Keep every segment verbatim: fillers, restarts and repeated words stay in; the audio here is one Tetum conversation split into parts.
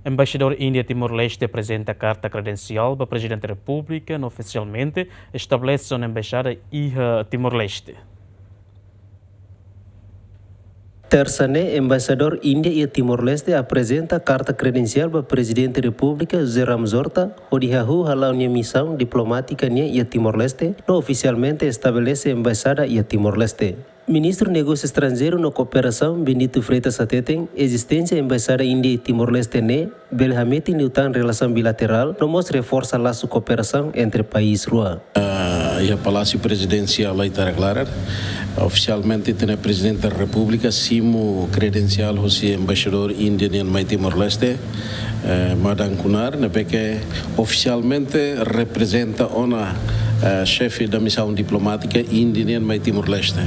Embaixadór Índia Timor-Leste aprezenta karta kredensiál ba Prezidente Repúblika no ofisialmente estabelese ona embaixada iha Timor-Leste. Tersa ne'e, Embaixadór Índia iha Timor-Leste aprezenta karta kredensiál ba Prezidente Repúblika José Ramos Horta, hodi hahú hala'o nia misaun diplomátika nian iha Timor-Leste, no ofisialmente estabelese embaixada iha Timor-Leste. Ministru Negósiu Estranjeiru no Kooperasaun, Bendito Freitas hateten, ezisténsia Embaixada Índia iha Timor-Leste ne'e bele hametin liután relasaun bilaterál, no mós reforsa lasu kooperasaun entre país rua. Ah, iha Palásiu Prezidensiál Laitara Klarar, ofisialmente ita-nia Prezidente Repúblika simu kredensiál husi Embaixadór Índia nian mai Timor-Leste, eh, Madan Kunar, ne'ebé ke ofisialmente reprezenta ona, eh, xefe da misaun diplomátika Índia nian mai Timor-Leste.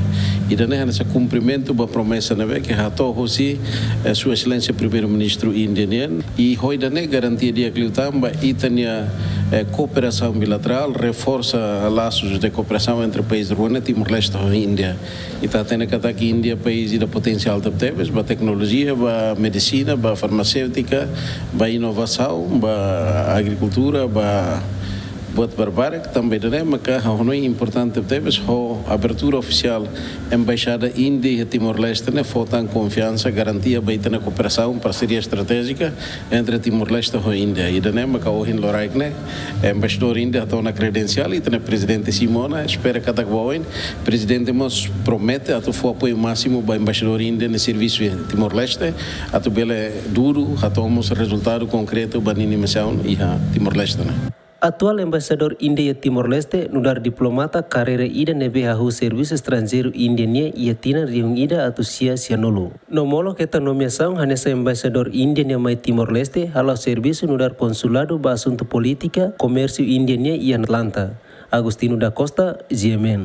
Ida-ne'e hanesan kumprimentu ba promesa ne'ebé ke hato'o husi, eh, Sua Exelénsia Primeiru-Ministru Índia nian, i ho ida-ne'e garantia di'ak liután ba ita-nia, eh, kooperasaun bilaterál, reforsa lasus de kooperasaun entre país rua ne'e, Timor-Leste ho Índia. Ita hatene katak Índia país ida potensiál tebetebes, ba teknolojia, ba medisina, ba farmaséutika, ba inovasaun, ba agrikultura, ba buat barbarak, tanba ida-ne'e maka ha'u hanoin importante tebes ho abertura ofisiál Embaixada Índia iha Timor-Leste ne'e fó tan konfiansa, garantia ba ita-nia kooperasaun, parseria estratéjika entre Timor-Leste ho Índia. Ida-ne'e maka ohin loraik ne'e Embaixadór Índia hato'o ona kredensiál, ita-nia Prezidente simu ona, espera katak ba oin Prezidente mós promete atu fó apoiu másimu ba Embaixadór Índia nia servisu iha Timor-Leste, atu bele duru hato'o mós rezultadu konkretu ba ninia misaun iha Timor-Leste ne'e. Atuál Embaixadór Índia iha Timor-Leste nu'udar diplomata karreira ida ne'ebé hahú servisu estranjeiru Índia nian iha tinan rihun ida atus sia sianulu. No molok hetan nomeasaun hanesan Embaixadór Índia nian mai Timor-Leste, hala'o servisu nu'udar konsuladu ba asuntu polítika, komérsiu Índia nian iha Atlanta. Agostinho da Costa, G M N.